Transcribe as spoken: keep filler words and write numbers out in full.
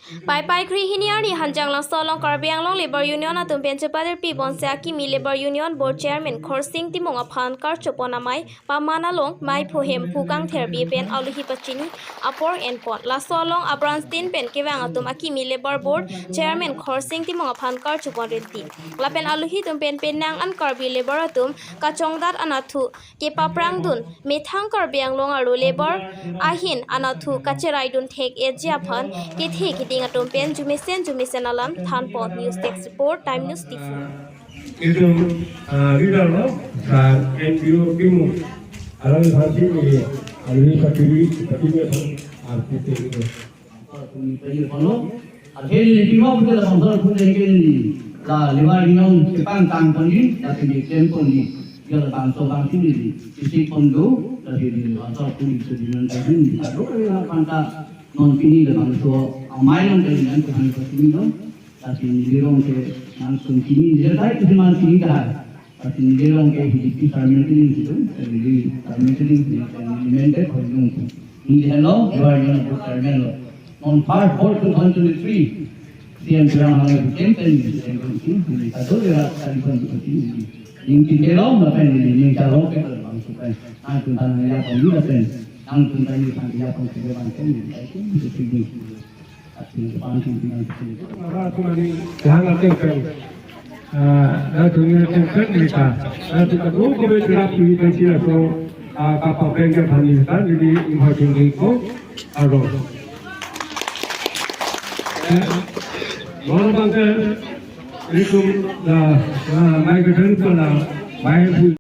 Paipai krehini arni hanjang laso along Karbi Anglong Labour Union atum pen chepatirpi ponsi akimi Labour Union Board Chairman Khorsing Timung aphan karchopon amei paman along mei pho hem phu kangtherpi pen aluhi pachini apor enpon. Laso along a-branch tin pen kevang atum akimi Labour Board Chairman Khorsing Timung aphan karchopon rinti. Lapen aluhi atum pen penang an Karbi labour atum kachongdat anatthu kepaprangdun methang Karbi Anglong arlo labour ahin anatthu kacheraidun thek-etji aphan kethe keding atum pen jumesen jumesen alam thanpon. News Desk Report, Time News Diphu. Itu, ah, leader lo, sa N P O Timung. Alang pasti ni, alang pasti ni, pasti ni, ah, kita itu. Pini pagi kono, akhirnya di timur kita langsung pun yang kini la Labour Union kepang tang pon di, la pini kem pon di, dia la bangso bangsi di, isi pon do, la pini bangso pun di sedimen tadi, aduh, ya, panta non pini la bangso, amai non kali nan Tuhan pasti ni non, la pini di rong ke langsung pini, dia tadi tu cuma pini dah. Pasti ni dia rong ke hidup di Parliamentary Institute, jadi Parliamentary Institute, implemented for yung. Hindi hello, you are yung good chairman lo. On first four two thousand twenty-three, C M Tuliram Ronghang campaign, campaign, hindi ka dole rat kali pon di pati hindi. Yung tindelo, mapen hindi, yung charo ke kalau bang sukai. Ang tuntan ya pon di mapen, ang tuntan ya pon di mapen, hindi ka itu, hindi ka itu. Latum kani kehang ateng pen, ah, latum ni ateng pen kita, latum kadu kebe terap ni pen sila so, ah, kapapeng ke phan ni kita, jadi imha tinggi ko, aro. Eh, orang bangke, itu, ah, ah, mai ke dan pun, ah, mai pun.